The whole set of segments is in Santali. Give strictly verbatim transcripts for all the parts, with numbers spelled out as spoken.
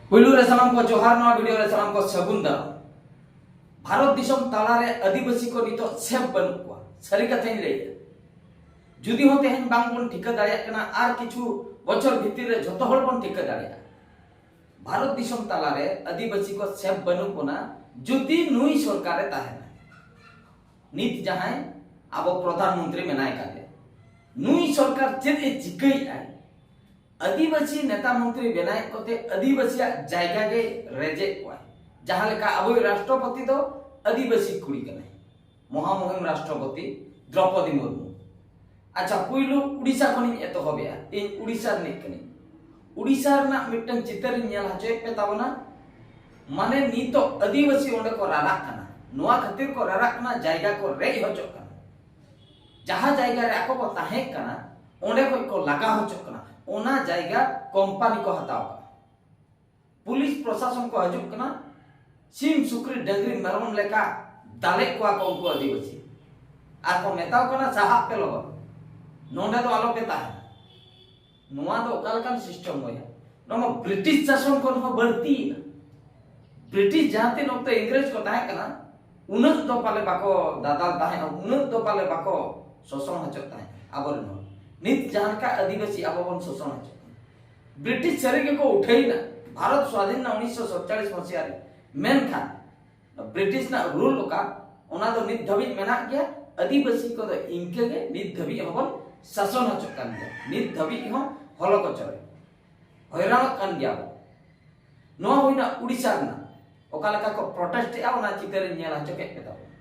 ᱯᱩᱭᱞᱩ ᱨᱮ ᱥᱟᱱᱟᱢ ᱠᱚ ᱡᱚᱦᱟᱨ, ᱱᱚᱣᱟ ᱵᱷᱤᱰᱤᱭᱳ ᱨᱮ ᱥᱟᱱᱟᱢ ᱠᱚ ᱥᱟᱹᱜᱩᱱ ᱫᱟᱨᱟᱢ᱾ ᱵᱷᱟᱨᱚᱛ ᱫᱤᱥᱚᱢ ᱛᱟᱞᱟᱨᱮ ᱟᱹᱫᱤᱵᱟᱹᱥᱤ ᱠᱚ ᱱᱤᱛᱚᱜ ᱥᱮᱯ ᱵᱟᱹᱱᱩᱜ ᱠᱚᱣᱟ᱾ ᱥᱟᱹᱨᱤ ᱠᱟᱛᱷᱟᱧ ᱞᱟᱹᱭᱮᱫᱼᱟ, ᱡᱩᱫᱤ ᱦᱚᱸ ᱛᱮᱦᱮᱧ ᱵᱟᱝ ᱵᱚᱱ ᱴᱷᱤᱠᱟᱹ ᱫᱟᱲᱮᱭᱟᱜ ᱠᱟᱱᱟ, ᱟᱨ ᱠᱤᱪᱷᱩ ᱵᱚᱪᱷᱚᱨ ᱵᱷᱤᱛᱤᱨ ᱨᱮ ᱡᱷᱚᱛᱚ ᱦᱚᱲ ᱵᱚᱱ ᱴᱷᱤᱠᱟᱹ ᱫᱟᱲᱮᱭᱟᱜᱼᱟ᱾ ᱵᱷᱟᱨᱚᱛ ᱫᱤᱥᱚᱢ ᱛᱟᱞᱟᱨᱮ ᱟᱹᱫᱤᱵᱟᱹᱥᱤ ᱠᱚ ᱥᱮᱯ ᱵᱟᱹᱱᱩᱜ ᱵᱚᱱᱟ, ᱡᱩᱫᱤ ᱱᱩᱭ ᱥᱚᱨᱠᱟᱨᱮ ᱛᱟᱦᱮᱱᱟ᱾ ᱱᱤᱛ ᱡᱟᱦᱟᱸᱭ ᱟᱵᱚ ᱯᱨᱚᱫᱷᱟᱱ ᱢᱚᱱᱛᱨᱤ ᱢᱮᱱᱟᱭ ᱠᱟᱫᱮ, ᱱᱩᱭ ᱥᱚᱨᱠᱟᱨ ᱪᱮᱫ ᱮ ᱪᱤᱠᱟᱹᱭᱮᱫᱼᱟᱭ? ᱟᱹᱫᱤᱵᱟᱹᱥᱤ ᱱᱮᱛᱟ ᱢᱚᱱᱛᱨᱤ ᱵᱮᱱᱟᱣᱮᱫ ᱠᱚᱛᱮ ᱟᱹᱫᱤᱵᱟᱹᱥᱤᱭᱟᱜ ᱡᱟᱭᱜᱟ ᱜᱮ ᱨᱮᱡᱮᱫ ᱠᱚᱣᱟᱭ᱾ ᱡᱟᱦᱟᱸ ᱞᱮᱠᱟ ᱟᱵᱚᱭᱤᱡ ᱨᱟᱥᱴᱨᱚᱯᱚᱛᱤ ᱫᱚ ᱟᱹᱫᱤᱵᱟᱹᱥᱤ ᱠᱩᱲᱤ ᱠᱟᱱᱟᱭ, ᱢᱚᱦᱟᱢᱩᱦᱤᱢ ᱨᱟᱥᱴᱨᱚᱯᱚᱛᱤ ᱫᱨᱚᱯᱚᱫᱤ ᱢᱩᱨᱢᱩ᱾ ᱟᱪᱪᱷᱟ, ᱯᱩᱭᱞᱩ ᱩᱰᱤᱥᱟ ᱠᱷᱚᱱᱤᱧ ᱮᱛᱚᱦᱚᱵᱮᱜᱼᱟ᱾ ᱤᱧ ᱩᱰᱤᱥᱟ ᱨᱤᱱᱤᱡ ᱠᱟᱹᱱᱟᱹᱧ᱾ ᱩᱰᱤᱥᱟ ᱨᱮᱱᱟᱜ ᱢᱤᱫᱴᱟᱝ ᱪᱤᱛᱟᱹᱨᱤᱧ ᱧᱮᱞ ᱦᱚᱪᱚᱭᱮᱫ ᱯᱮ ᱛᱟᱵᱚᱱᱟ᱾ ᱢᱟᱱᱮ, ᱱᱤᱛᱚᱜ ᱟᱹᱫᱤᱵᱟᱹᱥᱤ ᱚᱸᱰᱮ ᱠᱚ ᱨᱟᱨᱟᱜ ᱠᱟᱱᱟ᱾ ᱱᱚᱣᱟ ᱠᱷᱟᱹᱛᱤᱨ ᱠᱚ ᱨᱟᱨᱟᱜ ᱠᱟᱱᱟ, ᱡᱟᱭᱜᱟ ᱠᱚ ᱨᱮᱡ ᱦᱚᱪᱚᱜ ᱠᱟᱱᱟ᱾ ᱡᱟᱦᱟᱸ ᱡᱟᱭᱜᱟ ᱨᱮ ᱟᱠᱚ ᱠᱚ ᱛᱟᱦᱮᱸ ᱠᱟᱱᱟ, ᱚᱸᱰᱮ ᱠᱷᱚᱱ ᱠᱚ ᱞᱟᱜᱟ ᱦᱚᱪᱚᱜ ᱠᱟᱱᱟ᱾ ᱚᱱᱟ ᱡᱟᱭᱜᱟ ᱠᱳᱢᱯᱟᱱᱤ ᱠᱚ ᱦᱟᱛᱟᱣ ᱠᱟᱜᱼᱟ᱾ ᱯᱩᱞᱤᱥ ᱯᱨᱚᱥᱟᱥᱚᱱ ᱠᱚ ᱦᱤᱡᱩᱜ ᱠᱟᱱᱟ, ᱥᱤᱢ, ᱥᱩᱠᱨᱤ, ᱰᱟᱹᱝᱨᱤ, ᱢᱮᱨᱚᱢ ᱞᱮᱠᱟ ᱫᱟᱞᱮᱫ ᱠᱚᱣᱟ ᱠᱚ ᱩᱱᱠᱩ ᱟᱹᱫᱤᱵᱟᱹᱥᱤ᱾ ᱟᱨ ᱠᱚ ᱢᱮᱛᱟᱣ ᱠᱟᱱᱟ, "ᱥᱟᱦᱟᱜ ᱯᱮ ᱞᱚᱜᱚᱱ, ᱱᱚᱸᱰᱮ ᱫᱚ ᱟᱞᱚ ᱯᱮ ᱛᱟᱦᱮᱱᱟ᱾" ᱱᱚᱣᱟ ᱫᱚ ᱚᱠᱟ ᱞᱮᱠᱟᱱ ᱥᱤᱥᱴᱮᱢ ᱵᱚᱭᱦᱟ? ᱱᱚᱣᱟ ᱢᱟ ᱵᱨᱤᱴᱤᱥ ᱥᱟᱥᱚᱱ ᱠᱷᱚᱱ ᱦᱚᱸ ᱵᱟᱹᱲᱛᱤᱭᱮᱱᱟ᱾ ᱵᱨᱤᱴᱤᱥ ᱡᱟᱦᱟᱸ ᱛᱤᱱ ᱚᱠᱛᱚ ᱤᱝᱨᱮᱡᱽ ᱠᱚ ᱛᱟᱦᱮᱸ ᱠᱟᱱᱟ, ᱩᱱᱟᱹᱜ ᱫᱚ ᱯᱟᱞᱮ ᱵᱟᱠᱚ ᱫᱟᱫᱟᱞ ᱛᱟᱦᱮᱸᱫ, ᱩᱱᱟᱹᱜ ᱫᱚ ᱯᱟᱞᱮ ᱵᱟᱠᱚ ᱥᱳᱥᱚᱱ ᱦᱚᱪᱚᱜ ᱛᱟᱦᱮᱸᱫ ᱟᱵᱚᱨᱮᱱ ᱦᱚᱲ᱾ ᱱᱤᱛ ᱡᱟᱦᱟᱸ ᱞᱮᱠᱟ ᱟᱹᱫᱤᱵᱟᱹᱥᱤ ᱟᱵᱚ ᱵᱚᱱ ᱥᱳᱥᱚᱱ ᱦᱚᱪᱚᱜ ᱠᱟᱱᱟ᱾ ᱵᱨᱤᱴᱤᱥ ᱥᱟᱹᱨᱤ ᱜᱮᱠᱚ ᱩᱴᱷᱟᱹᱭᱮᱱᱟ᱾ ᱵᱷᱟᱨᱚᱛ ᱥᱣᱟᱫᱷᱤᱱ ᱮᱱᱟ ᱩᱱᱤᱥᱥᱚ ᱥᱟᱛᱪᱚᱞᱞᱤᱥ ᱢᱟᱥᱤᱦᱟ ᱨᱮ᱾ ᱢᱮᱱᱠᱷᱟᱱ ᱵᱨᱤᱴᱤᱥ ᱨᱮᱱᱟᱜ ᱨᱩᱞ ᱚᱠᱟ, ᱚᱱᱟ ᱫᱚ ᱱᱤᱛ ᱫᱷᱟᱹᱵᱤᱡ ᱢᱮᱱᱟᱜ ᱜᱮᱭᱟ᱾ ᱟᱹᱫᱤᱵᱟᱹᱥᱤ ᱠᱚᱫᱚ ᱤᱱᱠᱟᱹ ᱜᱮ ᱱᱤᱛ ᱫᱷᱟᱹᱵᱤᱡ ᱦᱚᱸᱵᱚᱱ ᱥᱟᱥᱚᱱ ᱦᱚᱪᱚᱜ ᱠᱟᱱ ᱜᱮᱭᱟ᱾ ᱱᱤᱛ ᱫᱷᱟᱹᱵᱤᱡ ᱦᱚᱸ ᱦᱚᱞᱚ ᱠᱚᱪᱚᱞᱮ, ᱦᱚᱭᱨᱟᱱᱚᱜ ᱠᱟᱱ ᱜᱮᱭᱟ ᱵᱚᱱ᱾ ᱱᱚᱣᱟ ᱦᱩᱭᱱᱟ ᱩᱰᱤᱥᱟ ᱨᱮᱱᱟᱜ, ᱚᱠᱟ ᱞᱮᱠᱟ ᱠᱚ ᱯᱨᱚᱴᱮᱥᱴ ᱮᱫᱼᱟ, ᱚᱱᱟ ᱪᱤᱛᱟᱹᱨᱤᱧ ᱧᱮᱞ ᱦᱚᱪᱚ ᱠᱮᱫ ᱯᱮ ᱛᱟᱵᱚᱱᱟ᱾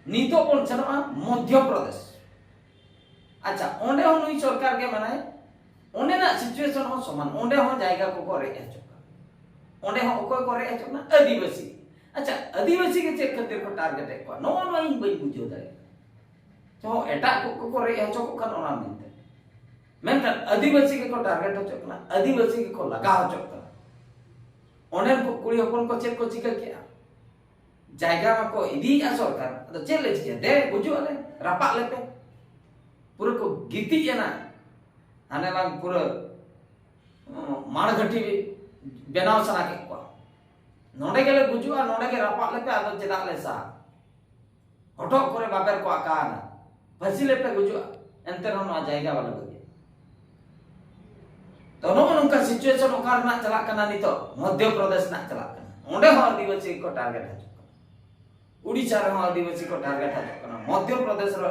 ᱱᱤᱛᱚᱜ ᱵᱚᱱ ᱥᱮᱱᱚᱜᱼᱟ ᱢᱚᱫᱷᱭᱚ ᱯᱨᱚᱫᱮᱥ᱾ ᱟᱪᱪᱷᱟ, ᱚᱸᱰᱮ ᱦᱚᱸ ᱱᱩᱭ ᱥᱚᱨᱠᱟᱨ ᱜᱮ ᱢᱮᱱᱟᱭ, ᱚᱸᱰᱮᱱᱟᱜ ᱥᱤᱪᱩᱭᱮᱥᱚᱱ ᱦᱚᱸ ᱥᱚᱢᱟᱱ, ᱚᱸᱰᱮ ᱦᱚᱸ ᱡᱟᱭᱜᱟ ᱠᱚᱠᱚ ᱨᱮᱡ ᱦᱚᱪᱚᱜ ᱠᱟᱱᱟ᱾ ᱚᱸᱰᱮ ᱦᱚᱸ ᱚᱠᱚᱭ ᱠᱚ ᱨᱮᱡ ᱦᱚᱪᱚᱜ ᱠᱟᱱᱟ? ᱟᱹᱫᱤᱵᱟᱹᱥᱤ᱾ ᱟᱪᱪᱷᱟ, ᱟᱹᱫᱤᱵᱟᱹᱥᱤ ᱜᱮ ᱪᱮᱫ ᱠᱷᱟᱹᱛᱤᱨ ᱠᱚ ᱴᱟᱨᱜᱮᱴ ᱮᱫ ᱠᱚᱣᱟ? ᱱᱚᱜᱼᱚ ᱱᱚᱣᱟ ᱤᱧ ᱵᱟᱹᱧ ᱵᱩᱡᱷᱟᱹᱣ ᱫᱟᱲᱮᱭᱟᱜ ᱠᱟᱱᱟ᱾ ᱛᱚ ᱮᱴᱟᱜ ᱠᱚ ᱠᱚ ᱨᱮᱡ ᱦᱚᱪᱚ ᱠᱚᱜ ᱠᱟᱱ ᱚᱱᱟ ᱢᱮᱱᱛᱮ, ᱢᱮᱱᱠᱷᱟᱱ ᱟᱹᱫᱤᱵᱟᱹᱥᱤ ᱜᱮᱠᱚ ᱴᱟᱨᱜᱮᱴ ᱦᱚᱪᱚᱜ ᱠᱟᱱᱟ, ᱟᱹᱫᱤᱵᱟᱹᱥᱤ ᱜᱮᱠᱚ ᱞᱟᱜᱟ ᱦᱚᱪᱚᱜ ᱠᱟᱱᱟ᱾ ᱚᱸᱰᱮᱱ ᱠᱚ ᱠᱩᱲᱤ ᱦᱚᱯᱚᱱ ᱠᱚ ᱪᱮᱫ ᱠᱚ ᱪᱤᱠᱟᱹ ᱠᱮᱜᱼᱟ? ᱡᱟᱭᱜᱟ ᱢᱟᱠᱚ ᱤᱫᱤᱭᱮᱜᱼᱟ ᱥᱚᱨᱠᱟᱨ, ᱟᱫᱚ ᱪᱮᱫ ᱞᱮ ᱪᱤᱠᱟᱹᱭᱟ? ᱫᱮ ᱜᱩᱡᱩᱜ ᱟᱞᱮ, ᱨᱟᱯᱟᱜ ᱞᱮᱯᱮ᱾ ᱯᱩᱨᱟᱹ ᱠᱚ ᱜᱤᱛᱤᱡ ᱮᱱᱟ, ᱦᱟᱱᱮ ᱵᱟᱝ ᱯᱩᱨᱟᱹ ᱢᱟᱲᱜᱷᱟᱹᱴᱤ ᱵᱮᱱᱟᱣ ᱥᱟᱱᱟ ᱠᱮᱫ ᱠᱚᱣᱟ᱾ ᱱᱚᱰᱮ ᱜᱮᱞᱮ ᱜᱩᱡᱩᱜᱼᱟ, ᱱᱚᱰᱮ ᱜᱮ ᱨᱟᱯᱟᱜ ᱞᱮᱯᱮ, ᱟᱫᱚ ᱪᱮᱫᱟᱜ ᱞᱮ ᱥᱟᱦᱟ? ᱦᱚᱴᱚᱜ ᱠᱚᱨᱮ ᱵᱟᱵᱮᱨ ᱠᱚ ᱟᱠᱟᱣᱱᱟ, ᱯᱷᱟᱹᱥᱤ ᱞᱮᱯᱮ ᱜᱩᱡᱩᱜᱼᱟ, ᱮᱱᱛᱮ ᱨᱮᱦᱚᱸ ᱱᱚᱣᱟ ᱡᱟᱭᱜᱟ ᱵᱟᱞᱮ ᱵᱟᱹᱜᱤᱭᱟ᱾ ᱛᱚ ᱱᱚᱜᱼᱚ ᱱᱚᱝᱠᱟ situation ᱚᱠᱟ ᱨᱮᱱᱟᱜ ᱪᱟᱞᱟᱜ ᱠᱟᱱᱟ ᱱᱤᱛᱚᱜ? ᱢᱚᱫᱽᱫᱷᱚ ᱯᱨᱚᱫᱮᱥ ᱨᱮᱱᱟᱜ ᱪᱟᱞᱟᱜ ᱠᱟᱱᱟ᱾ ᱚᱸᱰᱮ ᱦᱚᱸ ᱟᱹᱫᱤᱵᱟᱹᱥᱤ ᱠᱚ target ᱦᱤᱡᱩᱜ ᱠᱟᱱᱟ, ᱩᱲᱤᱥᱥᱟ ᱨᱮᱦᱚᱸ ᱟᱹᱫᱤᱵᱟᱹᱥᱤ ᱠᱚ target ᱦᱤᱡᱩᱜ ᱠᱟᱱᱟ, ᱢᱚᱫᱽᱫᱷᱚ ᱯᱨᱚᱫᱮᱥ ᱨᱮ,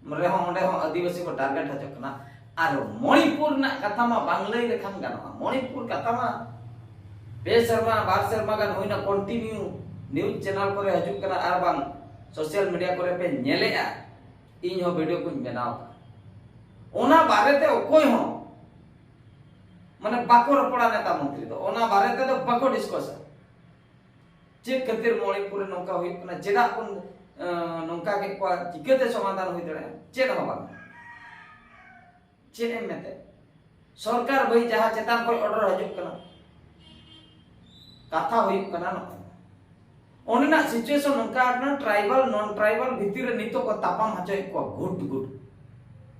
ᱨᱮᱦᱚᱸ, ᱚᱸᱰᱮ ᱦᱚᱸ ᱟᱹᱫᱤᱵᱟᱹᱥᱤ ᱠᱚ target ᱦᱤᱡᱩᱜ ᱠᱟᱱᱟ᱾ ᱟᱨ ᱢᱚᱬᱤᱯᱩᱨ ᱨᱮᱱᱟᱜ ᱠᱟᱛᱷᱟ ᱢᱟ ᱵᱟᱝ ᱞᱟᱹᱭ ᱞᱮᱠᱷᱟᱱ ᱜᱟᱱᱚᱜᱼᱟ᱾ ᱢᱚᱬᱤᱯᱩᱨ ᱠᱟᱛᱷᱟ ᱢᱟ ᱯᱮ ᱥᱮᱨᱢᱟ, ᱵᱟᱨ ᱥᱮᱨᱢᱟ ᱜᱟᱱ ᱦᱩᱭᱱᱟ, continue news channel ᱠᱚᱨᱮ ᱦᱤᱡᱩᱜ ᱠᱟᱱᱟ, ᱟᱨ ᱵᱟᱝ social media ᱠᱚᱨᱮ ᱯᱮ ᱧᱮᱞᱮᱜᱼᱟ᱾ ᱤᱧ ᱦᱚᱸ video ᱠᱚᱧ ᱵᱮᱱᱟᱣ ᱠᱟᱜᱼᱟ᱾ ᱚᱱᱟ ᱵᱟᱨᱮᱛᱮ ᱚᱠᱚᱭ ᱦᱚᱸ ᱢᱟᱱᱮ ᱵᱟᱠᱚ ᱨᱚᱯᱚᱲᱟ ᱱᱮᱛᱟ ᱢᱚᱱᱛᱨᱤ ᱫᱚ, ᱚᱱᱟ ᱵᱟᱨᱮ ᱛᱮᱫᱚ ᱵᱟᱠᱚ discussᱟ᱾ ᱪᱮᱫ ᱠᱷᱟᱹᱛᱤᱨ ᱢᱚᱬᱤᱯᱩᱨ ᱨᱮ ᱱᱚᱝᱠᱟ ᱦᱩᱭᱩᱜ ᱠᱟᱱᱟ, ᱪᱮᱫᱟᱜ ᱵᱚᱱ, ᱮᱸ, ᱱᱚᱝᱠᱟ ᱠᱮᱫ ᱠᱚᱣᱟ, ᱪᱤᱠᱟᱹᱛᱮ ᱥᱚᱢᱟᱫᱷᱟᱱ ᱦᱩᱭ ᱫᱟᱲᱮᱭᱟᱜᱼᱟ? ᱪᱮᱫ ᱦᱚᱸ ᱵᱟᱝ᱾ ᱪᱮᱫ ᱮᱢ ᱢᱮᱛᱟᱭᱟ? ᱥᱚᱨᱠᱟᱨ ᱵᱷᱟᱹᱭ ᱡᱟᱦᱟᱸ ᱪᱮᱛᱟᱱ ᱠᱷᱚᱱ order ᱦᱤᱡᱩᱜ ᱠᱟᱱᱟ, ᱠᱟᱛᱷᱟ ᱦᱩᱭᱩᱜ ᱠᱟᱱᱟ ᱱᱚᱜᱼᱚᱭ᱾ ᱚᱸᱰᱮᱱᱟᱜ situation ᱱᱚᱝᱠᱟ ᱟᱠᱟᱱᱟ, tribal non tribal ᱵᱷᱤᱛᱤᱨ ᱨᱮ ᱱᱤᱛᱚᱜ ᱠᱚ ᱛᱟᱯᱟᱢ ᱦᱚᱪᱚᱭᱮᱫ ᱠᱚᱣᱟ, ᱜᱩᱴ ᱜᱩᱴ᱾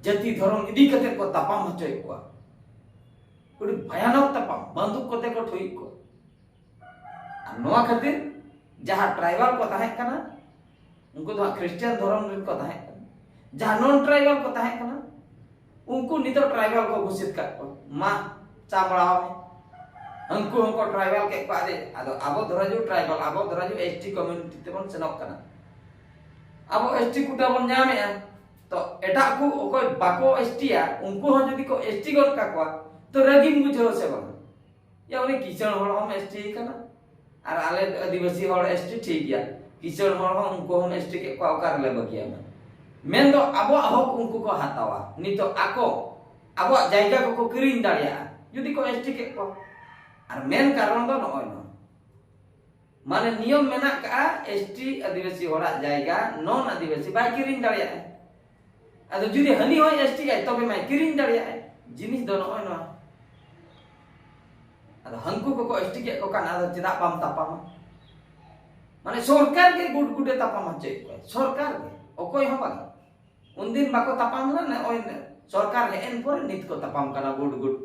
ᱡᱟᱹᱛᱤ ᱫᱷᱚᱨᱚᱢ ᱤᱫᱤ ᱠᱟᱛᱮ ᱠᱚ ᱛᱟᱯᱟᱢ ᱦᱚᱪᱚᱭᱮᱫ ᱠᱚᱣᱟ᱾ ᱟᱹᱰᱤ ᱵᱷᱚᱭᱟᱱᱚᱠ ᱛᱟᱯᱟᱢ, ᱵᱟᱱᱫᱩᱠ ᱠᱚᱛᱮ ᱠᱚ ᱴᱷᱩᱭᱮᱫ ᱠᱚᱣᱟ᱾ ᱟᱨ ᱱᱚᱣᱟ ᱠᱷᱟᱹᱛᱤᱨ ᱡᱟᱦᱟᱸ tribal ᱠᱚ ᱛᱟᱦᱮᱸ ᱠᱟᱱᱟ, ᱩᱱᱠᱩ ᱫᱚ ᱦᱟᱸᱜ Christian ᱫᱷᱚᱨᱚᱢ ᱨᱮᱱ ᱠᱚ ᱛᱟᱦᱮᱸ ᱠᱟᱱᱟ᱾ ᱡᱟᱦᱟᱸ non tribal ᱠᱚ ᱛᱟᱦᱮᱸ ᱠᱟᱱᱟ, ᱩᱱᱠᱩ ᱱᱤᱛᱚᱜ tribal ᱠᱚ ᱜᱷᱳᱥᱤᱛ ᱠᱟᱜ ᱠᱚᱣᱟ, ᱢᱟ ᱪᱟᱢᱲᱟᱣ ᱢᱮ᱾ ᱩᱱᱠᱩ ᱦᱚᱸᱠᱚ tribal ᱠᱮᱫ ᱠᱚᱣᱟ᱾ ᱟᱫᱚ, ᱟᱫᱚ ᱟᱵᱚ ᱫᱷᱚᱨᱟ ᱡᱩ tribal, ᱟᱵᱚ ᱫᱷᱚᱨᱟ ᱡᱩ S T community ᱛᱮᱵᱚᱱ ᱥᱮᱱᱚᱜ ᱠᱟᱱᱟ, ᱟᱵᱚ S T quota ᱵᱚᱱ ᱧᱟᱢᱮᱜᱼᱟ᱾ ᱛᱚ ᱮᱴᱟᱜ ᱠᱚ ᱚᱠᱚᱭ ᱵᱟᱠᱚ S T ᱭᱟ, ᱩᱱᱠᱩ ᱦᱚᱸ ᱡᱩᱫᱤ ᱠᱚ S T ᱜᱚᱫ ᱠᱟᱠᱚᱣᱟ, ᱛᱚ ᱨᱟᱹᱜᱤᱢ ᱵᱩᱡᱷᱟᱹᱣᱟ ᱥᱮ ᱵᱟᱝ? ᱭᱟ, ᱩᱱᱤ ᱠᱤᱥᱟᱹᱬ ᱦᱚᱲ ᱦᱚᱸᱢ S T ᱠᱟᱱᱟ, ᱟᱨ ᱟᱞᱮ ᱟᱹᱫᱤᱵᱟᱹᱥᱤ ᱦᱚᱲ S T ᱴᱷᱤᱠ ᱜᱮᱭᱟ, ᱠᱤᱥᱟᱹᱬ ᱦᱚᱲ ᱦᱚᱸ ᱩᱱᱠᱩ ᱦᱚᱸᱢ S T ᱠᱮᱫ ᱠᱚᱣᱟ, ᱚᱠᱟ ᱨᱮᱞᱮ ᱵᱟᱹᱜᱤᱭᱟᱢᱟ? ᱢᱮᱱᱫᱚ ᱟᱵᱚᱣᱟᱜ ᱦᱚᱠ ᱩᱱᱠᱩ ᱠᱚ ᱦᱟᱛᱟᱣᱟ᱾ ᱱᱤᱛᱚᱜ ᱟᱠᱚ ᱟᱵᱚᱣᱟᱜ ᱡᱟᱭᱜᱟ ᱠᱚᱠᱚ ᱠᱤᱨᱤᱧ ᱫᱟᱲᱮᱭᱟᱜᱼᱟ, ᱡᱩᱫᱤ ᱠᱚ S T ᱠᱮᱫ ᱠᱚᱣᱟ᱾ ᱟᱨ ᱢᱮᱱ ᱠᱟᱨᱚᱱ ᱫᱚ ᱱᱚᱜᱼᱚᱭ ᱱᱚᱣᱟ, ᱢᱟᱱᱮ ᱱᱤᱭᱚᱢ ᱢᱮᱱᱟᱜ ᱠᱟᱜᱼᱟ, S T ᱟᱹᱫᱤᱵᱟᱹᱥᱤ ᱦᱚᱲᱟᱜ ᱡᱟᱭᱜᱟ non ᱟᱹᱫᱤᱵᱟᱹᱥᱤ ᱵᱟᱭ ᱠᱤᱨᱤᱧ ᱫᱟᱲᱮᱭᱟᱜᱼᱟ᱾ ᱟᱫᱚ ᱡᱩᱫᱤ ᱦᱟᱹᱱᱤ ᱦᱚᱸᱭ S T ᱟᱭ, ᱛᱚᱵᱮ ᱢᱟᱭ ᱠᱤᱨᱤᱧ ᱫᱟᱲᱮᱭᱟᱜᱼᱟᱭ᱾ ᱡᱤᱱᱤᱥ ᱫᱚ ᱱᱚᱜᱼᱚᱭ ᱱᱚᱣᱟ᱾ ᱟᱫᱚ ᱦᱟᱹᱱᱠᱩ ᱠᱚᱠᱚ S T ᱠᱮᱫ ᱠᱚ ᱠᱷᱟᱱ, ᱟᱫᱚ ᱪᱮᱫᱟᱜ ᱵᱟᱢ ᱛᱟᱯᱟᱢᱟ? ᱢᱟᱱᱮ ᱥᱚᱨᱠᱟᱨ ᱜᱮ ᱜᱩᱰ ᱜᱩᱰᱮ ᱛᱟᱯᱟᱢ ᱦᱚᱪᱚᱭᱮᱫ ᱠᱚᱣᱟ, ᱥᱚᱨᱠᱟᱨ ᱜᱮ, ᱚᱠᱚᱭ ᱦᱚᱸ ᱵᱟᱝ᱾ ᱩᱱᱫᱤᱱ ᱵᱟᱠᱚ ᱛᱟᱯᱟᱢ ᱞᱮᱱᱟ, ᱱᱚᱜᱼᱚᱭ ᱥᱚᱨᱠᱟᱨ ᱦᱮᱡ ᱮᱱ ᱯᱚᱨᱮ ᱱᱤᱛ ᱠᱚ ᱛᱟᱯᱟᱢ ᱠᱟᱱᱟ ᱜᱩᱰ ᱜᱩᱰ᱾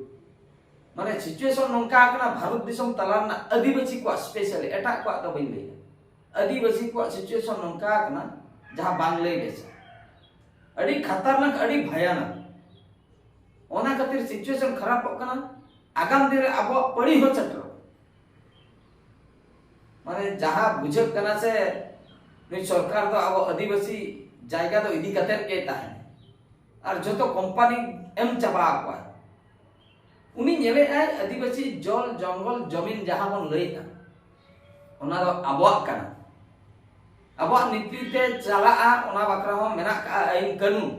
ᱢᱟᱱᱮ situation ᱱᱚᱝᱠᱟ ᱟᱠᱟᱱᱟ, ᱵᱷᱟᱨᱚᱛ ᱫᱤᱥᱚᱢ ᱛᱟᱞᱟ ᱨᱮᱱᱟᱜ ᱟᱹᱫᱤᱵᱟᱹᱥᱤ ᱠᱚᱣᱟᱜ specially, ᱮᱴᱟᱜ ᱠᱚᱣᱟᱜ ᱫᱚ ᱵᱟᱹᱧ ᱞᱟᱹᱭᱟ, ᱟᱹᱫᱤᱵᱟᱹᱥᱤ ᱠᱚᱣᱟᱜ situation ᱱᱚᱝᱠᱟ ᱟᱠᱟᱱᱟ ᱡᱟᱦᱟᱸ ᱵᱟᱝ ᱞᱟᱹᱭ ᱵᱮᱥᱟ᱾ ᱟᱹᱰᱤ ᱠᱷᱟᱛᱟᱨᱱᱟᱠ, ᱟᱹᱰᱤ ᱵᱷᱟᱭᱟᱱᱟᱠ᱾ ᱚᱱᱟ ᱠᱷᱟᱹᱛᱤᱨ situation ᱠᱷᱟᱨᱟᱯᱚᱜ ᱠᱟᱱᱟ᱾ ᱟᱜᱟᱢ ᱫᱤᱱ ᱨᱮ ᱟᱵᱚᱣᱟᱜ ᱯᱟᱹᱲᱤ ᱦᱚᱸ ᱥᱮᱴᱮᱨᱚᱜ᱾ ᱢᱟᱱᱮ ᱡᱟᱦᱟᱸ ᱵᱩᱡᱷᱟᱹᱜ ᱠᱟᱱᱟ ᱥᱮ, ᱱᱩᱭ ᱥᱚᱨᱠᱟᱨ ᱫᱚ ᱟᱵᱚ ᱟᱹᱫᱤᱵᱟᱹᱥᱤ ᱡᱟᱭᱜᱟ ᱫᱚ ᱤᱫᱤ ᱠᱟᱛᱮᱫ ᱜᱮ ᱛᱟᱦᱮᱱᱟ ᱟᱨ ᱡᱚᱛᱚ ᱠᱳᱢᱯᱟᱱᱤ ᱮᱢ ᱪᱟᱵᱟ ᱟᱠᱚᱣᱟ᱾ ᱩᱱᱤ ᱧᱮᱞᱮᱫᱟᱭ ᱟᱹᱫᱤᱵᱟᱹᱥᱤ ᱡᱚᱞ ᱡᱚᱝᱜᱚᱞ ᱡᱚᱢᱤᱱ ᱡᱟᱦᱟᱸ ᱵᱚᱱ ᱞᱟᱹᱭᱮᱫᱼᱟ, ᱚᱱᱟ ᱫᱚ ᱟᱵᱚᱣᱟᱜ ᱠᱟᱱᱟ, ᱟᱵᱚᱣᱟᱜ ᱱᱤᱛᱤ ᱛᱮ ᱪᱟᱞᱟᱜᱼᱟ, ᱚᱱᱟ ᱵᱟᱠᱷᱨᱟ ᱦᱚᱸ ᱢᱮᱱᱟᱜ ᱠᱟᱜᱼᱟ ᱟᱹᱭᱤᱱ ᱠᱟᱹᱱᱩᱱ᱾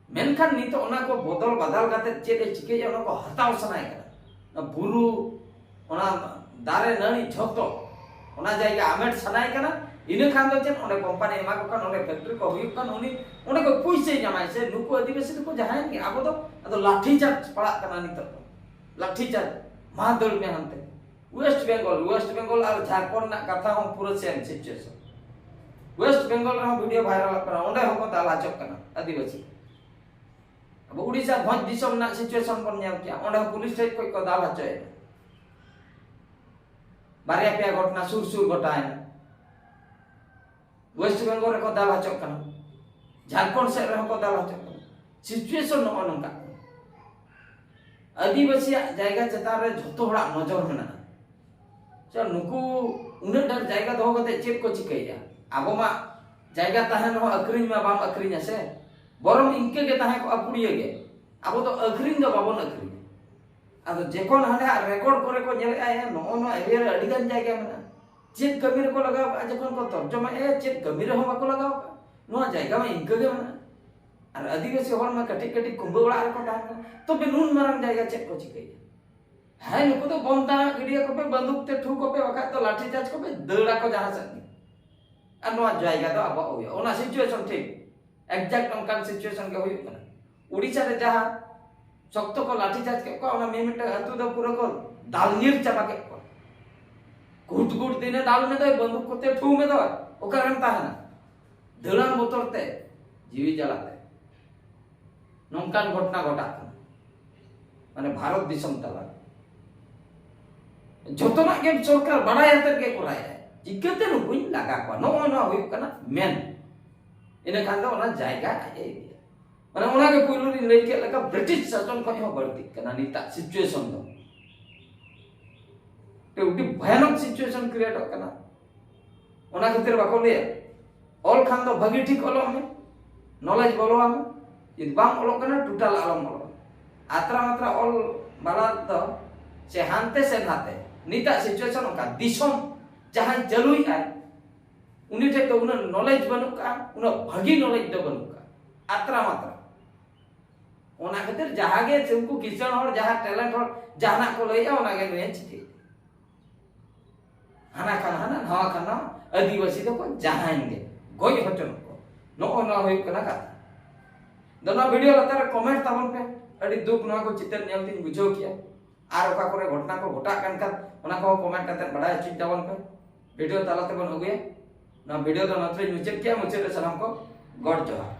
ᱢᱮᱱᱠᱷᱟᱱ ᱱᱤᱛᱚᱜ ᱚᱱᱟ ᱠᱚ ᱵᱚᱫᱚᱞ ᱵᱟᱫᱟᱞ ᱠᱟᱛᱮ ᱪᱮᱫ ᱮ ᱪᱤᱠᱟᱹᱭᱟ, ᱚᱱᱟ ᱠᱚ ᱦᱟᱛᱟᱣ ᱥᱟᱱᱟᱭᱮ ᱠᱟᱱᱟ᱾ ᱚᱱᱟ ᱵᱩᱨᱩ, ᱚᱱᱟ ᱫᱟᱨᱮ ᱱᱟᱹᱲᱤ ᱡᱷᱚᱛᱚ, ᱚᱱᱟ ᱡᱟᱭᱜᱟ ᱟᱢᱮᱴ ᱥᱟᱱᱟᱭᱮ ᱠᱟᱱᱟ᱾ ᱤᱱᱟᱹ ᱠᱷᱟᱱ ᱫᱚ ᱪᱮᱫ, ᱚᱸᱰᱮ ᱠᱳᱢᱯᱟᱱᱤ ᱮᱢᱟ ᱠᱚ ᱠᱷᱟᱱ, ᱚᱸᱰᱮ ᱯᱷᱮᱠᱴᱨᱤ ᱠᱚ ᱦᱩᱭᱩᱜ ᱠᱷᱟᱱ, ᱩᱱᱤ ᱚᱸᱰᱮ ᱠᱚ ᱯᱩᱭᱥᱟᱹᱭ ᱧᱟᱢᱟᱭ ᱥᱮ᱾ ᱱᱩᱠᱩ ᱟᱹᱫᱤᱵᱟᱹᱥᱤ ᱫᱚᱠᱚ ᱡᱟᱦᱟᱸᱭᱮᱱ ᱜᱮ, ᱟᱵᱚ ᱫᱚ ᱟᱫᱚ ᱞᱟᱴᱷᱤ ᱪᱟᱨᱡᱽ ᱯᱟᱲᱟᱜ ᱠᱟᱱᱟ ᱱᱤᱛᱚᱜ ᱫᱚ, ᱞᱟᱴᱷᱤ ᱪᱟᱨᱡᱽ, ᱢᱟ ᱫᱟᱹᱲ ᱢᱮ ᱦᱟᱱᱛᱮ᱾ ᱳᱭᱮᱥᱴ ᱵᱮᱝᱜᱚᱞ, ᱳᱭᱮᱥᱴ ᱵᱮᱝᱜᱚᱞ ᱟᱨ ᱡᱷᱟᱲᱠᱷᱚᱸᱰ ᱨᱮᱱᱟᱜ ᱠᱟᱛᱷᱟ ᱦᱚᱸ ᱯᱩᱨᱟᱹ same situation᱾ ᱳᱭᱮᱥᱴ ᱵᱮᱝᱜᱚᱞ ᱨᱮᱦᱚᱸ ᱵᱷᱤᱰᱤᱭᱳ ᱵᱷᱟᱭᱨᱟᱞᱚᱜ ᱠᱟᱱᱟ, ᱚᱸᱰᱮ ᱦᱚᱸᱠᱚ ᱫᱟᱞ ᱦᱚᱪᱚᱜ ᱠᱟᱱᱟ ᱟᱹᱫᱤᱵᱟᱹᱥᱤ᱾ ᱟᱵᱚ ᱩᱲᱤᱥᱥᱟ ᱵᱷᱚᱸᱡᱽ ᱫᱤᱥᱚᱢ ᱨᱮᱱᱟᱜ situation ᱵᱚᱱ ᱧᱮᱞ ᱠᱮᱜᱼᱟ, ᱚᱸᱰᱮ ᱦᱚᱸ ᱯᱩᱞᱤᱥ ᱴᱷᱮᱡ ᱠᱷᱚᱡ ᱠᱚ ᱫᱟᱞ ᱦᱚᱪᱚᱭᱮᱫᱟ᱾ ᱵᱟᱨᱭᱟ ᱯᱮᱭᱟ ᱜᱷᱚᱴᱚᱱᱟ ᱥᱩᱨ ᱥᱩᱨ ᱜᱷᱚᱴᱟᱣᱮᱱᱟ᱾ ᱳᱭᱮᱥᱴ ᱵᱮᱝᱜᱚᱞ ᱨᱮᱠᱚ ᱫᱟᱞ ᱦᱚᱪᱚᱜ ᱠᱟᱱᱟ, ᱡᱷᱟᱲᱠᱷᱚᱸᱰ ᱥᱮᱫ ᱨᱮᱦᱚᱸ ᱠᱚ ᱫᱟᱞ ᱦᱚᱪᱚᱜ ᱠᱟᱱᱟ᱾ situation ᱱᱚᱜᱼᱚ ᱱᱚᱝᱠᱟ᱾ ᱟᱹᱫᱤᱵᱟᱹᱥᱤᱭᱟᱜ ᱡᱟᱭᱜᱟ ᱪᱮᱛᱟᱱ ᱨᱮ ᱡᱷᱚᱛᱚ ᱦᱚᱲᱟᱜ ᱱᱚᱡᱚᱨ ᱢᱮᱱᱟᱜᱼᱟ᱾ ᱪᱮ, ᱱᱩᱠᱩ ᱩᱱᱟᱹᱜ ᱰᱷᱮᱨ ᱡᱟᱭᱜᱟ ᱫᱚᱦᱚ ᱠᱟᱛᱮ ᱪᱮᱫ ᱠᱚ ᱪᱤᱠᱟᱹᱭᱮᱫᱼᱟ? ᱟᱵᱚ ᱢᱟ ᱡᱟᱭᱜᱟ ᱛᱟᱦᱮᱱ ᱨᱮᱦᱚᱸ ᱟᱹᱠᱷᱨᱤᱧ ᱢᱟ ᱵᱟᱢ ᱟᱹᱠᱷᱨᱤᱧᱟ ᱥᱮ, ᱵᱚᱨᱚᱝ ᱤᱱᱠᱟᱹ ᱜᱮ ᱛᱟᱦᱮᱸ ᱠᱚᱜᱼᱟ ᱯᱩᱲᱤᱭᱟᱹ ᱜᱮ᱾ ᱟᱵᱚ ᱫᱚ ᱟᱹᱠᱷᱨᱤᱧ ᱫᱚ ᱵᱟᱵᱚᱱ ᱟᱹᱠᱷᱨᱤᱧᱟ᱾ ᱟᱫᱚ ᱡᱚᱠᱷᱚᱱ ᱦᱟᱸᱰᱮ ᱦᱟᱸᱜ ᱨᱮᱠᱚᱨᱰ ᱠᱚᱨᱮ ᱠᱚ ᱧᱮᱞᱮᱫᱼᱟ, ᱦᱮᱸ, ᱱᱚᱜᱼᱚ ᱱᱚᱣᱟ ᱮᱨᱤᱭᱟ ᱨᱮ ᱟᱹᱰᱤ ᱜᱟᱱ ᱡᱟᱭᱜᱟ ᱢᱮᱱᱟᱜᱼᱟ, ᱪᱮᱫ ᱠᱟᱹᱢᱤ ᱨᱮᱠᱚ ᱞᱟᱜᱟᱣ ᱠᱟᱜᱼᱟ? ᱡᱚᱠᱷᱚᱱ ᱠᱚ ᱛᱚᱨᱡᱚᱢᱟᱭᱮᱫᱼᱟ, ᱪᱮᱫ ᱠᱟᱹᱢᱤ ᱨᱮᱦᱚᱸ ᱵᱟᱠᱚ ᱞᱟᱜᱟᱣ ᱠᱟᱜᱼᱟ᱾ ᱱᱚᱣᱟ ᱡᱟᱭᱜᱟ ᱢᱟ ᱤᱱᱠᱟᱹ ᱜᱮ ᱢᱮᱱᱟᱜᱼᱟ᱾ ᱟᱨ ᱟᱹᱫᱤᱵᱟᱹᱥᱤ ᱦᱚᱲ ᱢᱟ ᱠᱟᱹᱴᱤᱡ ᱠᱟᱹᱴᱤᱡ ᱠᱩᱢᱵᱟᱹ ᱚᱲᱟᱜ ᱨᱮᱠᱚ ᱛᱟᱦᱮᱱ ᱠᱟᱱᱟ, ᱛᱚᱵᱮ ᱱᱩᱱ ᱢᱟᱨᱟᱝ ᱡᱟᱭᱜᱟ ᱪᱮᱫ ᱠᱚ ᱪᱤᱠᱟᱹᱭᱟ? ᱦᱮᱸ, ᱱᱩᱠᱩ ᱫᱚ ᱵᱚᱢ ᱛᱟᱱᱟᱜ ᱜᱤᱰᱤᱭᱟ ᱠᱚᱯᱮ, ᱵᱟᱱᱫᱩᱠ ᱛᱮ ᱴᱷᱩ ᱠᱚᱯᱮ, ᱵᱟᱠᱷᱟᱡ ᱫᱚ ᱞᱟᱴᱷᱤ ᱪᱟᱨᱡᱽ ᱠᱚᱯᱮ, ᱫᱟᱹᱲ ᱟᱠᱚ ᱡᱟᱦᱟᱸ ᱥᱮᱫ ᱜᱮ᱾ ᱟᱨ ᱱᱚᱣᱟ ᱡᱟᱭᱜᱟ ᱫᱚ ᱟᱵᱚᱣᱟᱜ ᱦᱩᱭᱩᱜᱼᱟ᱾ ᱚᱱᱟ situation ᱴᱷᱤᱠ, exact ᱚᱱᱠᱟᱱ situation ᱜᱮ ᱦᱩᱭᱩᱜ ᱠᱟᱱᱟ᱾ ᱩᱲᱤᱥᱥᱟ ᱨᱮ ᱡᱟᱦᱟᱸ ᱥᱚᱠᱛᱚ ᱠᱚ ᱞᱟᱴᱷᱤ ᱪᱟᱨᱡᱽ ᱠᱮᱫ ᱠᱚᱣᱟ, ᱚᱱᱟ ᱢᱤᱢᱤᱫᱴᱟᱝ ᱟᱹᱛᱩ ᱫᱚ ᱯᱩᱨᱟᱹ ᱠᱚ ᱫᱟᱞ ᱧᱤᱨ ᱪᱟᱵᱟ ᱠᱮᱫ ᱠᱚᱣᱟ᱾ ᱜᱷᱩᱴ ᱜᱷᱩᱴ ᱫᱤᱱᱮ ᱫᱟᱞ ᱢᱮᱫᱚᱭ, ᱵᱟᱱᱫᱩᱠ ᱠᱚᱛᱮ ᱴᱷᱩ ᱢᱮᱫᱚᱭ, ᱚᱠᱟᱨᱮᱢ ᱛᱟᱦᱮᱱᱟ? ᱫᱟᱹᱲᱟᱱ ᱵᱚᱛᱚᱨ ᱛᱮ, ᱡᱤᱣᱤ ᱡᱟᱞᱟᱛᱮ ᱱᱚᱝᱠᱟᱱ ᱜᱷᱚᱴᱚᱱᱟ ᱜᱷᱚᱴᱟᱜ ᱠᱟᱱᱟ᱾ ᱢᱟᱱᱮ ᱵᱷᱟᱨᱚᱛ ᱫᱤᱥᱚᱢ ᱛᱟᱞᱟ ᱨᱮ᱾ ᱡᱚᱛᱚᱱᱟᱜ ᱜᱮ ᱥᱚᱨᱠᱟᱨ ᱵᱟᱲᱟᱭ ᱟᱛᱮᱫ ᱜᱮ ᱠᱚᱨᱟᱣᱮᱫᱟᱭ᱾ ᱪᱤᱠᱟᱹᱛᱮ ᱱᱩᱠᱩᱧ ᱞᱟᱜᱟ ᱠᱚᱣᱟ? ᱱᱚᱜᱼᱚ ᱱᱚᱣᱟ ᱦᱩᱭᱩᱜ ᱠᱟᱱᱟ ᱢᱮᱱ᱾ ᱤᱱᱟᱹ ᱠᱷᱟᱱ ᱫᱚ ᱚᱱᱟ ᱡᱟᱭᱜᱟ ᱟᱡ ᱮ ᱤᱫᱤᱭᱟ᱾ ᱢᱟᱱᱮ ᱚᱱᱟ ᱜᱮ ᱯᱩᱭᱞᱩ ᱨᱤᱧ ᱞᱟᱹᱭ ᱠᱮᱫ ᱞᱮᱠᱟ, ᱵᱨᱤᱴᱤᱥ ᱥᱟᱥᱚᱱ ᱠᱷᱚᱱ ᱦᱚᱸ ᱵᱟᱹᱲᱛᱤᱜ ᱠᱟᱱᱟ ᱱᱤᱛᱟᱜ ᱥᱤᱪᱩᱭᱮᱥᱚᱱ ᱫᱚ᱾ ᱟᱹᱰᱤ ᱵᱷᱚᱭᱟᱱᱚᱠ ᱥᱤᱪᱩᱭᱮᱥᱚᱱ ᱠᱨᱤᱭᱮᱴᱚᱜ ᱠᱟᱱᱟ᱾ ᱚᱱᱟ ᱠᱷᱟᱹᱛᱤᱨ ᱵᱟᱠᱚ ᱞᱟᱹᱭᱟ, ᱚᱞ ᱠᱷᱟᱱ ᱫᱚ ᱵᱷᱟᱹᱜᱤ ᱴᱷᱤᱠ ᱚᱞᱚᱜ ᱢᱮ, ᱱᱚᱞᱮᱡᱽ ᱵᱚᱞᱚ ᱟᱢᱟ᱾ ᱡᱩᱫᱤ ᱵᱟᱢ ᱚᱞᱚᱜ ᱠᱟᱱᱟ, ᱴᱳᱴᱟᱞ ᱟᱞᱚᱢ ᱚᱞᱚᱜᱼᱟ᱾ ᱟᱛᱨᱟ ᱢᱟᱛᱨᱟ ᱚᱞ ᱵᱟᱞᱟ ᱫᱚ ᱥᱮ ᱦᱟᱱᱛᱮ ᱥᱮ ᱱᱟᱛᱮ᱾ ᱱᱤᱛᱟᱜ ᱥᱤᱪᱩᱭᱮᱥᱚᱱ ᱚᱱᱠᱟ, ᱫᱤᱥᱚᱢ ᱡᱟᱦᱟᱸᱭ ᱪᱟᱹᱞᱩᱭᱮᱫᱟᱭ, ᱩᱱᱤ ᱴᱷᱮᱱ ᱫᱚ ᱩᱱᱟᱹᱜ ᱱᱚᱞᱮᱡᱽ ᱵᱟᱹᱱᱩᱜ ᱠᱟᱜᱼᱟ, ᱩᱱᱟᱹᱜ ᱵᱷᱟᱹᱜᱤ ᱱᱚᱞᱮᱡᱽ ᱫᱚ ᱵᱟᱹᱱᱩᱜ ᱠᱟᱜᱼᱟ, ᱟᱛᱨᱟ ᱢᱟᱛᱨᱟ᱾ ᱚᱱᱟ ᱠᱷᱟᱹᱛᱤᱨ ᱡᱟᱦᱟᱸ ᱜᱮ ᱩᱱᱠᱩ ᱠᱤᱥᱟᱹᱬ ᱦᱚᱲ, ᱡᱟᱦᱟᱸ ᱴᱮᱞᱮᱱᱴ ᱦᱚᱲ ᱡᱟᱦᱟᱱᱟᱜ ᱠᱚ ᱞᱟᱹᱭᱮᱜᱼᱟ, ᱚᱱᱟ ᱜᱮ ᱱᱩᱭᱮ ᱪᱤᱠᱟᱹᱭᱮᱫᱟ᱾ ᱦᱟᱱᱟ ᱠᱷᱟᱱ ᱦᱟᱱᱟ, ᱱᱟᱣᱟ ᱠᱷᱟᱱ ᱱᱟᱣᱟ, ᱟᱹᱫᱤᱵᱟᱹᱥᱤ ᱫᱚᱠᱚ ᱡᱟᱦᱟᱸᱭᱮᱱ ᱜᱮ, ᱜᱚᱡ ᱦᱚᱪᱚᱱ ᱠᱚ᱾ ᱱᱚᱜᱼᱚ ᱱᱚᱣᱟ ᱦᱩᱭᱩᱜ ᱠᱟᱱᱟ ᱠᱟᱛᱷᱟ᱾ ᱫᱚ ᱱᱚᱣᱟ ᱵᱷᱤᱰᱤᱭᱳ ᱞᱟᱛᱟᱨ ᱨᱮ ᱠᱚᱢᱮᱱᱴ ᱛᱟᱵᱚᱱ ᱯᱮ᱾ ᱟᱹᱰᱤ ᱫᱩᱠ, ᱱᱚᱣᱟ ᱠᱚ ᱪᱤᱛᱟᱹᱨ ᱧᱮᱞ ᱛᱤᱧ ᱵᱩᱡᱷᱟᱹᱣ ᱠᱮᱜᱼᱟ᱾ ᱟᱨ ᱚᱠᱟ ᱠᱚᱨᱮ ᱜᱷᱚᱴᱚᱱᱟ ᱠᱚ ᱜᱷᱚᱴᱟᱜ ᱠᱟᱱ ᱠᱷᱟᱱ, ᱚᱱᱟ ᱠᱚᱦᱚᱸ ᱠᱚᱢᱮᱱᱴ ᱠᱟᱛᱮ ᱵᱟᱰᱟᱭ ᱦᱚᱪᱚᱧ ᱛᱟᱵᱚᱱ ᱯᱮ᱾ ᱵᱷᱤᱰᱤᱭᱳ ᱛᱟᱞᱟ ᱛᱮᱵᱚᱱ ᱟᱹᱜᱩᱭᱟ᱾ ᱱᱚᱣᱟ ᱵᱷᱤᱰᱤᱭᱳ ᱫᱚ ᱱᱚᱛᱮ ᱨᱮᱧ ᱢᱩᱪᱟᱹᱫ ᱠᱮᱜᱼᱟ᱾ ᱢᱩᱪᱟᱹᱫ ᱨᱮ ᱥᱟᱱᱟᱢ ᱠᱚ ᱜᱚᱰ ᱡᱚᱦᱟᱨ᱾